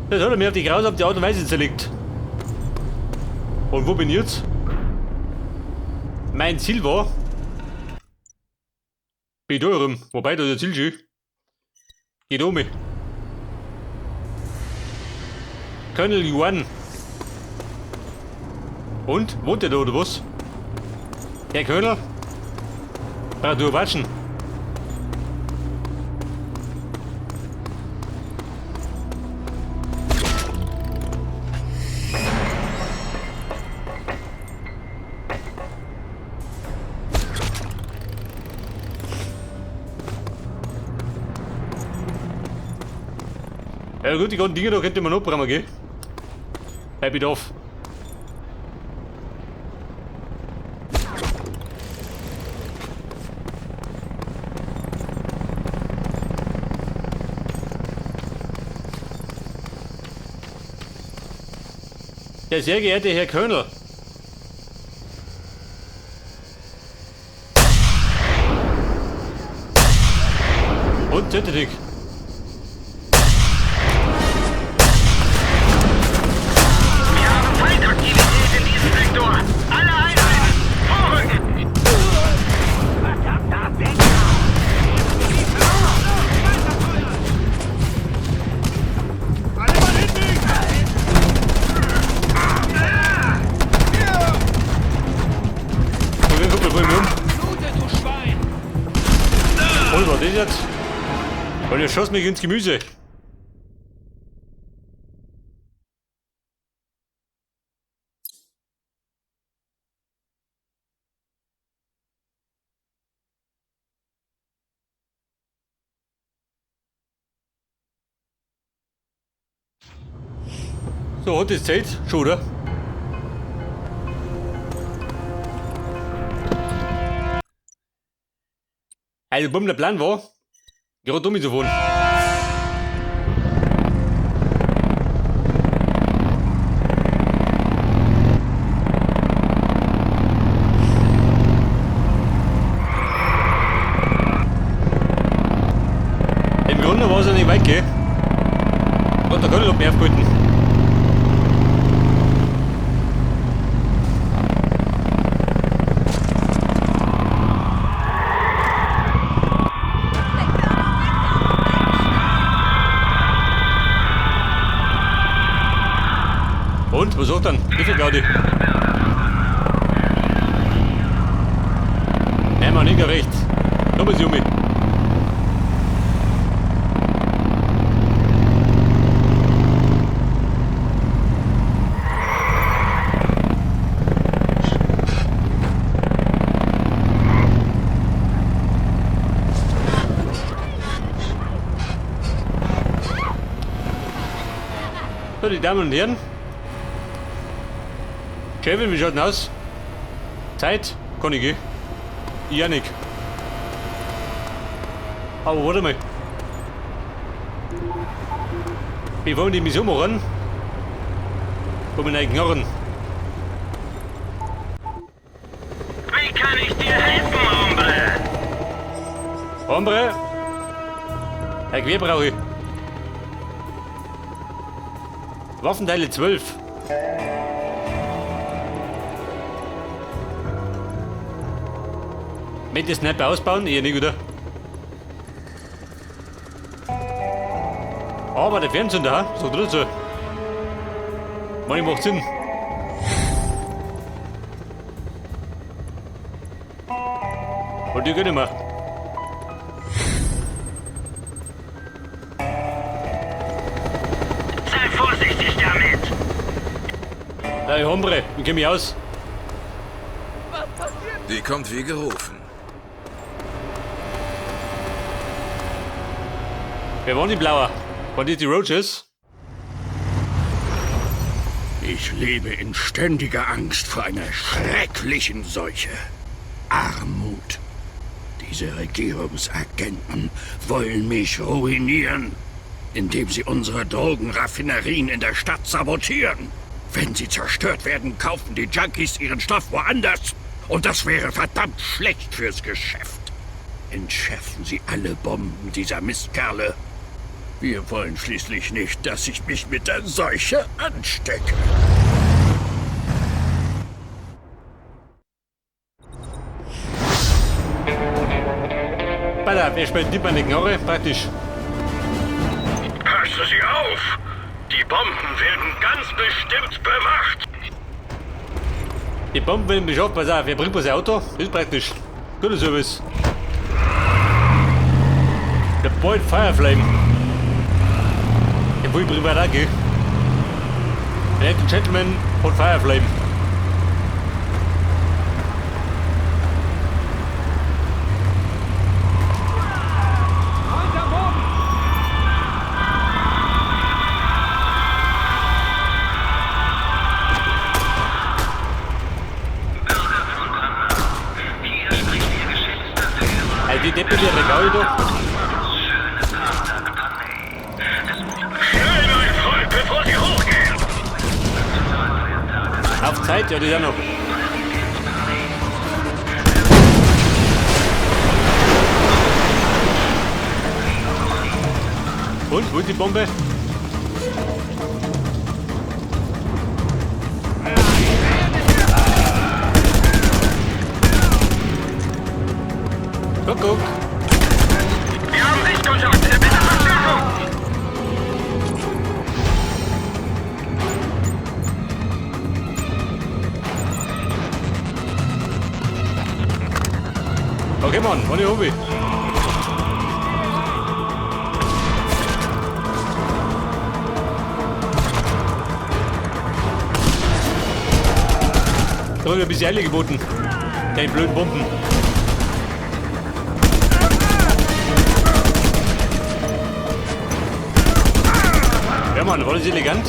Das hat er mir auf die grausamte Art und Weise zerlegt. Und wo bin ich jetzt? Mein Ziel war... Bin ich da rum. Wobei, da ist ein Ziel schon. Geht um mich. Colonel Yuan. Und? Wohnt der da oder was? Herr Colonel? Brauch du watschen? Ja gut, die ganzen Dinge da könnte man noch brauchen, gell? Bei Bedarf. Der sehr geehrte Herr Colonel. Und töte dich. Wir haben Feindaktivität in diesem Sektor. Alle Einheiten, vorrücken! Verdammter Wichser! Alle Mann hinlegen! Okay, guck mal, um. Blute, du Schwein! Und was ist jetzt? Weil der schoss mich ins Gemüse. So, hat das Zeit? Schon, oder? Also, bumm, der Plan war, gerade um zu fahren. Im Grunde war es ja nicht weit, gell? Und der Colonel hat mich aufgehalten. Und, was sagt dann? Wie viel Gaudi? Nein, man, linker, rechts. Nochmal sie um mich. So, die Damen und Herren. Kevin, wie schaut denn aus? Zeit? Kann ich gehen. Nicht. Aber warte mal. Bevor wir die Mission machen, kommen wir einen Knarren. Wie kann ich dir helfen, Hombre? Hombre! Ein Gewehr brauche ich. Waffenteile 12. Mit dem Sniper ausbauen? Eher nicht, oder? Aber der Fernzünder, ha? So drin so. Mann, macht Sinn. Und die gönnen wir. Sei vorsichtig damit! Hey, Hombre, wie kenn mich aus? Die kommt wie gerufen. Wer waren die Blauer? Waren die die Roaches? Ich lebe in ständiger Angst vor einer schrecklichen Seuche. Armut. Diese Regierungsagenten wollen mich ruinieren, indem sie unsere Drogenraffinerien in der Stadt sabotieren. Wenn sie zerstört werden, kaufen die Junkies ihren Stoff woanders. Und das wäre verdammt schlecht fürs Geschäft. Entschärfen Sie alle Bomben dieser Mistkerle. Wir wollen schließlich nicht, dass ich mich mit der Seuche anstecke. Pass auf, er spielt nicht meine Knarre, praktisch. Passen Sie auf! Die Bomben werden ganz bestimmt bewacht! Die Bomben werden beschafft, pass auf, er bringt mir sein Auto, das ist praktisch. Guter Service. Der Boyd Fireflame. Der will privat auch gehen. Der Gentleman von Fireflame. Also die Deppe, die Regal da. Schnell, mein Freund, bevor sie hochgehen! Auf Zeit, ja, das ist ja noch. Und, wo ist die Bombe? Kuckuck. Wir haben Sichtkontakt. Bitte Verstärkung. Okay, Mann, ohne Hobby. Da wird ein bisschen Eile geboten. Deine blöden Bomben. Ja, Mann, war das elegant?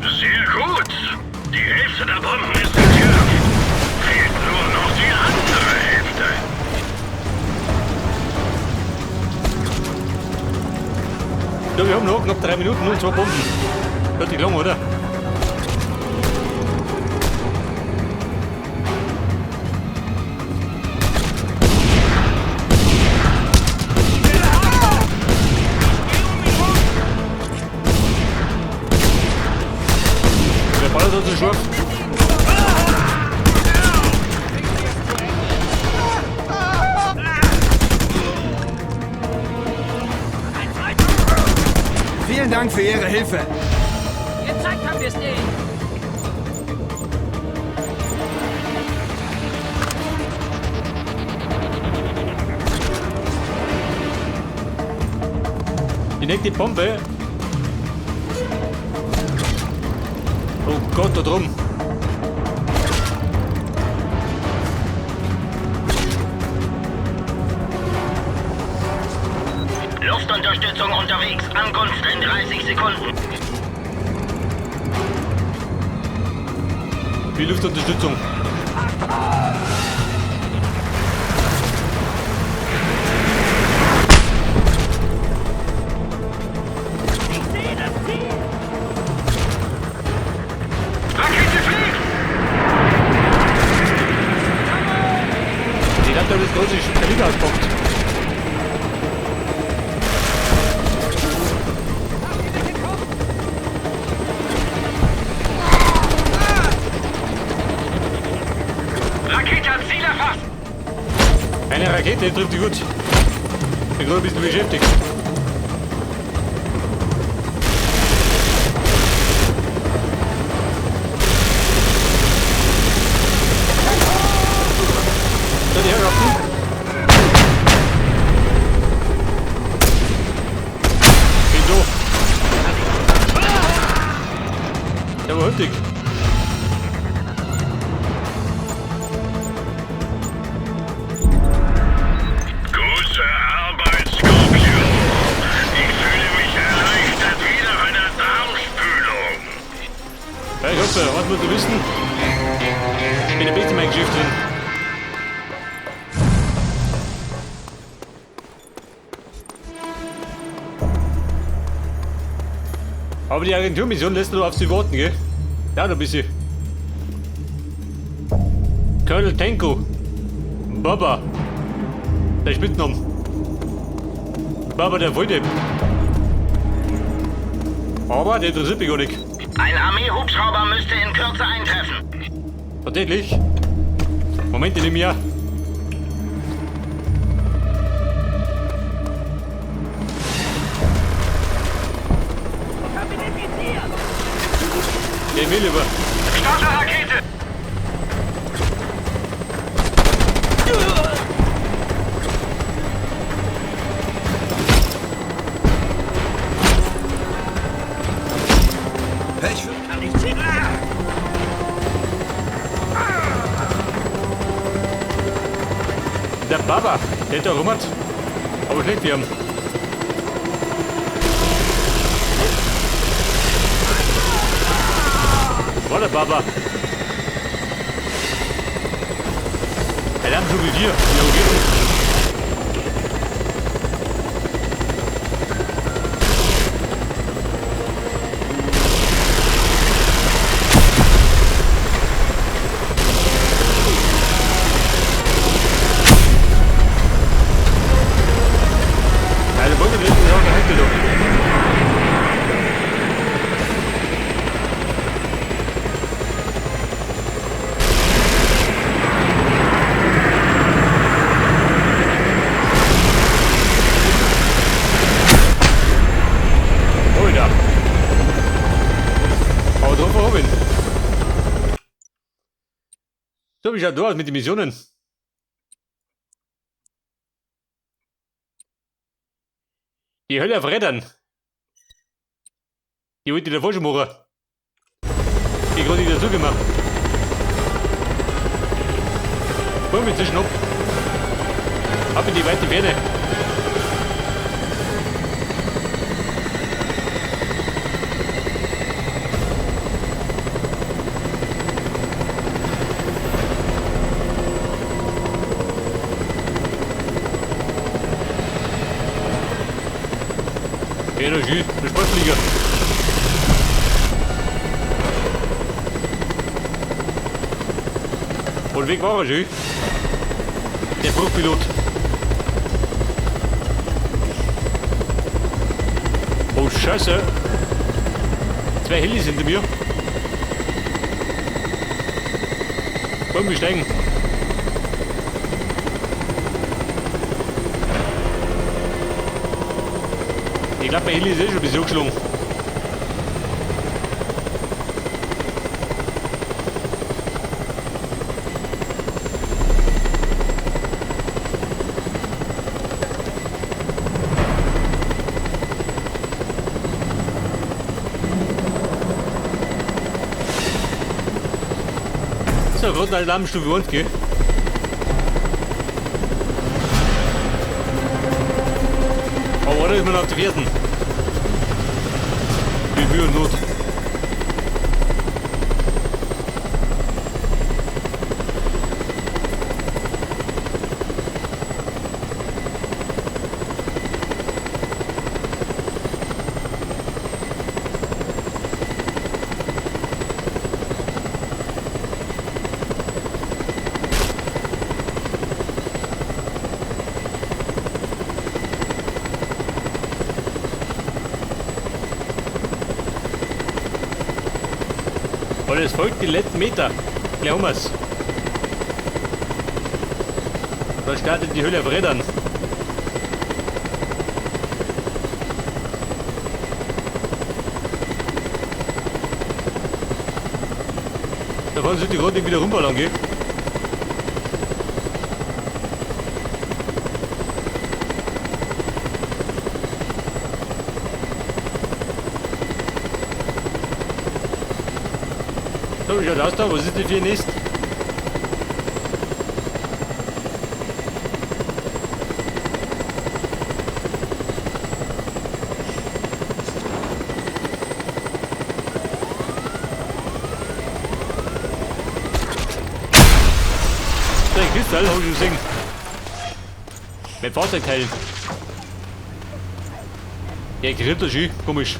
Sehr gut! Die Hälfte der Bomben ist entschärft. Fehlt nur noch die andere Hälfte. Ja, wir haben noch knapp 3 Minuten und 2 Bomben. Hört sich lang, oder? Wer ballert da so scharf? Vielen Dank für Ihre Hilfe. Gezeigt haben wir es denen. Die nächste Bombe. Oh Gott, da drum. Luftunterstützung unterwegs. Ankunft in 30 Sekunden. Wie Luftunterstützung. Ich sehe das Ziel. Rakete fliegt! Die hat da das große Kaliber auspackt. Rakete hat Ziel erfasst! Eine Rakete trifft die gut. Bin gerade ein bisschen beschäftigt. So, die Herrschaften. Bin so. Der war hüttig. Gute Arbeit, Scorpio. Ich fühle mich erleichtert wie nach einer Darmspülung. Ja, ich hoffe, was musst du wissen? Ich bin der Beste in meinem Geschäft drin. Aber die Agenturmission lässt nur auf sie warten, gell? Ja, noch ein bisschen. Colonel Tenko. Baba. Der Spitzname. Baba, der Volldepp. Aber der interessiert mich gar nicht. Ein Armeehubschrauber müsste in Kürze eintreffen. Tatsächlich. Moment, ich nehme ja. Ich hab ihn im Visier! Der will lieber. Starte Rakete! Pech für... Kann ich zielen? Der Baba, der hat da rumhat. Aber schlecht wir haben. War der Baba. Alarmstufe 4. Ja, okay. Also wollte ich nicht auch eine doch. Oh ja. Aber drauf Robin. So, wie schaut du aus mit den Missionen? Die Hölle auf Rädern. Die wollte ich davor schon machen. Die gerade nicht dazu gemacht. Komm inzwischen ab. Ab in die weite Ferne. Energie, der Sportflieger. Und weg war er schon. Der Bruchpilot. Oh Scheiße. Zwei Helis hinter mir. Komm, wir steigen. Ich glaube, mein Heli ist eh schon ein bisschen angeschlagen. So, gerade Alarmstufe 1, gell? Aber oder ist man auf die Fersen? Wie Mühe und Not. Und es folgt die letzten Meter. Gleich haben wir's. Da startet die Hölle auf Rädern. Da fahren sie die gerade wieder rumballern, gell? So, wie schaut aus da? Was ist denn für ein Nest? Da, ein Kristall, hab ich schon gesehen. Mit Fahrzeugteilen. Ja, grillt das schön, komisch.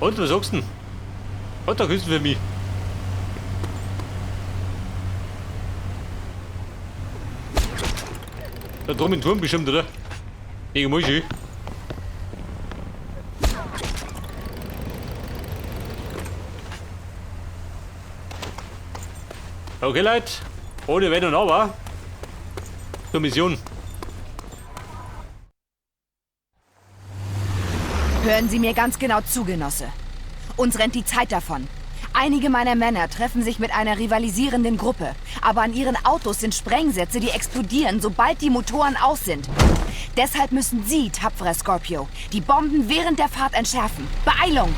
Und, was sagst du denn? Hat der Küssen für mich. Da drum im Turm bestimmt, oder? Ich muss ich. Okay, Leute. Ohne Wenn und Aber. Zur Mission. Hören Sie mir ganz genau zu, Genosse. Uns rennt die Zeit davon. Einige meiner Männer treffen sich mit einer rivalisierenden Gruppe. Aber an ihren Autos sind Sprengsätze, die explodieren, sobald die Motoren aus sind. Deshalb müssen Sie, tapferer Scorpio, die Bomben während der Fahrt entschärfen. Beeilung!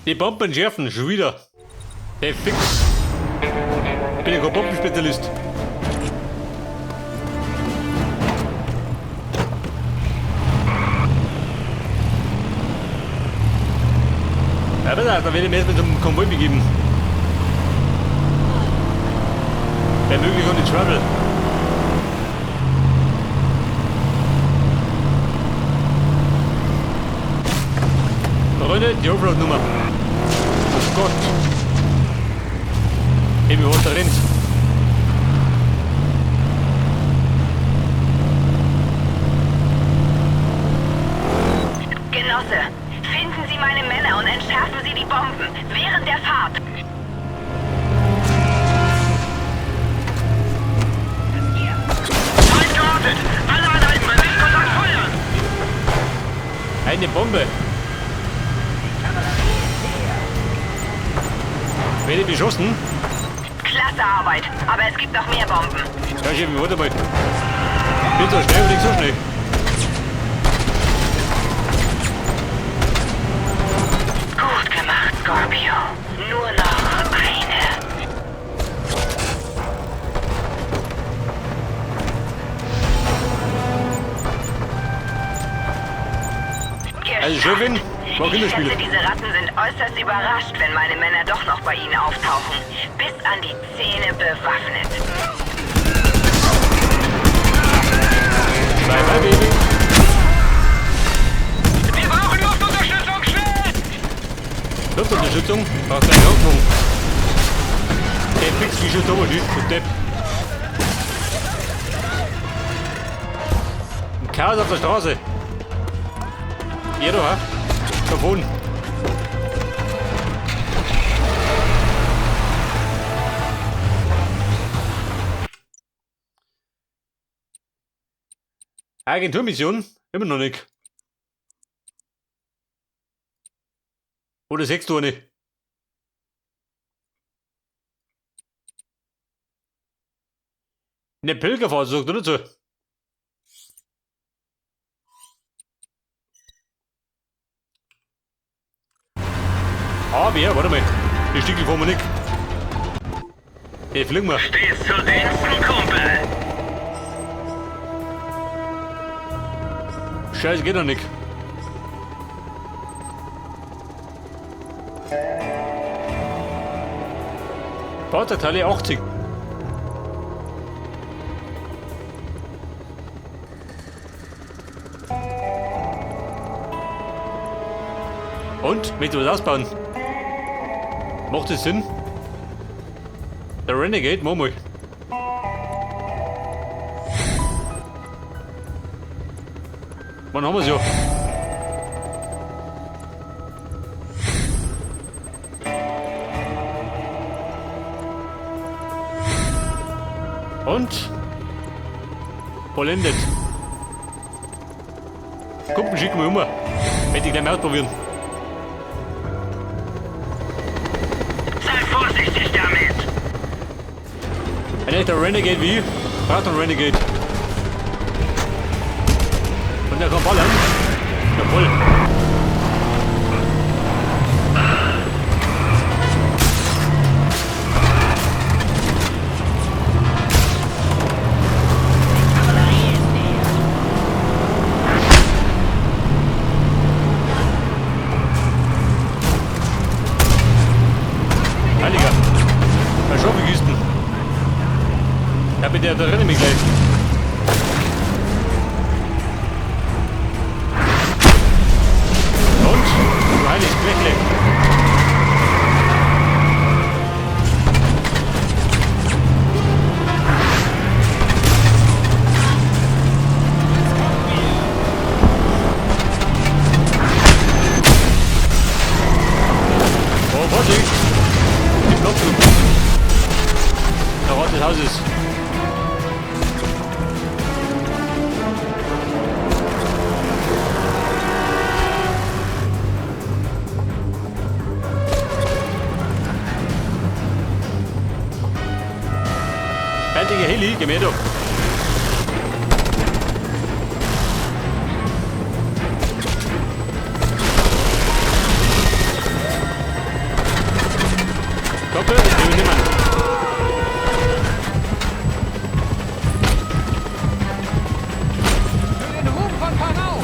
Die Bomben entschärfen, schon wieder. Hey, fix. Ich bin ja kein Bombenspezialist. Ja, pass auf, da werde ich mir erstmal zum Konvoi begeben. Wäre möglich ohne Trouble. Freunde, die Offroad-Nummer. Oh Gott. Hey, wie was da rennt. Genosse, finden Sie meine Männer und entschärfen Sie die Bomben während der Fahrt. Feind geortet! Alle Einheiten bei Sichtkontakt feuern! Eine Bombe. Werde beschossen? Klasse Arbeit, aber es gibt noch mehr Bomben. Ja, Chef, warte mal. Bin so schnell, aber nicht so schnell. Gut gemacht, Scorpio. Nur noch eine. Also, Chefin, war Ich Kinderspiele. schätze, diese Ratten sind äußerst überrascht, wenn meine Männer doch noch bei ihnen auftauchen. Bis an die Zähne bewaffnet. Bye, bye, Baby. Wir brauchen Luftunterstützung, schnell! Luftunterstützung? Braucht keinen Krankenwagen. Der fix wie schon da, du Depp. Ein Chaos auf der Straße. Ja, da, ha? Davon. Agenturmission? Immer noch nicht. Oder sechst du eine? Eine Pilgerfahrt, sagt oder so? Ah, wer? Warte mal. Die Stickel fahren wir nicht. Hey, fliegen wir. Stehst zu Diensten, Kumpel! Scheiße, geht doch nicht. Fahrzeugteile 80. Und? Möchtest du was ausbauen? Macht das Sinn? Der Renegade, mach mal. Wann haben wir's ja? Und? Vollendet. Kumpel, schicken wir um. Werde ich gleich mal ausprobieren. Sei vorsichtig damit! Ein echter Renegade wie ich braucht einen Renegade. Und der kann ballern. Ja, voll. Heiliger. Bei Schoffelkisten. Ja, bitte, da renne mich gleich. Und? Kirche. Oh, Vorsicht! Die Blocke. Der Rand des Hauses. Fertige Heli, geh mir doch. Doppel, ich nehme niemand. Für den Ruhm von Panau!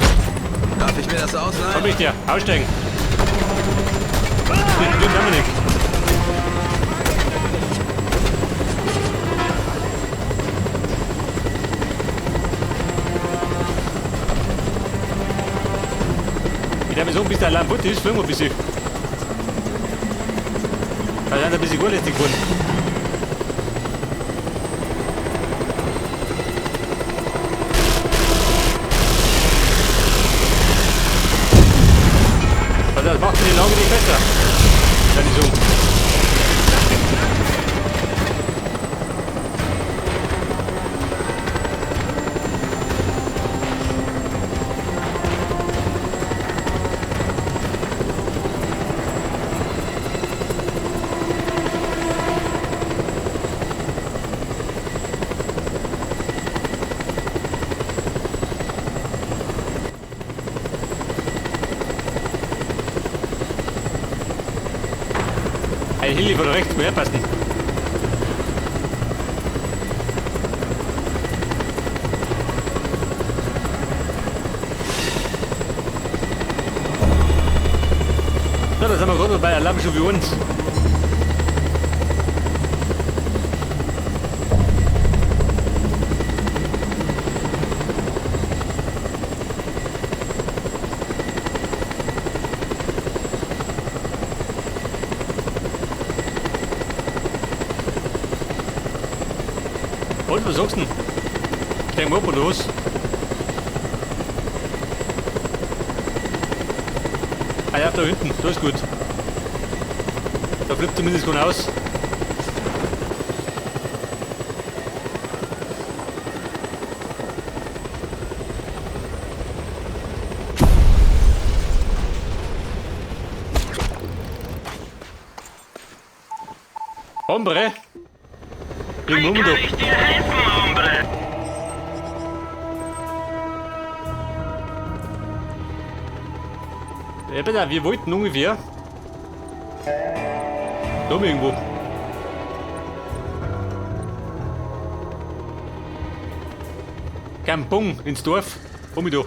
Darf ich mir das ausleihen? Komm ich dir, aussteigen. Den Dominik. Ich darf mir sagen, bis der Alarm fort ist, fliegen wir ein bisschen. Da sind ein bisschen vorlästig geworden. Also das macht die Lage nicht besser. Kann ich sagen. Ein Heli von rechts, mehr passen. So, da sind wir gerade noch bei Alarmstufe 1. Und, was sagst du denn? Steigen wir ab oder was? Ah ja, da hinten, da ist gut. Da flippt zumindest keiner aus. Hombre! Wie kann ich dir helfen, Hombre? Ja, bitte, wir wollten ungefähr da irgendwo. Kampung ins Dorf. Komm ich da.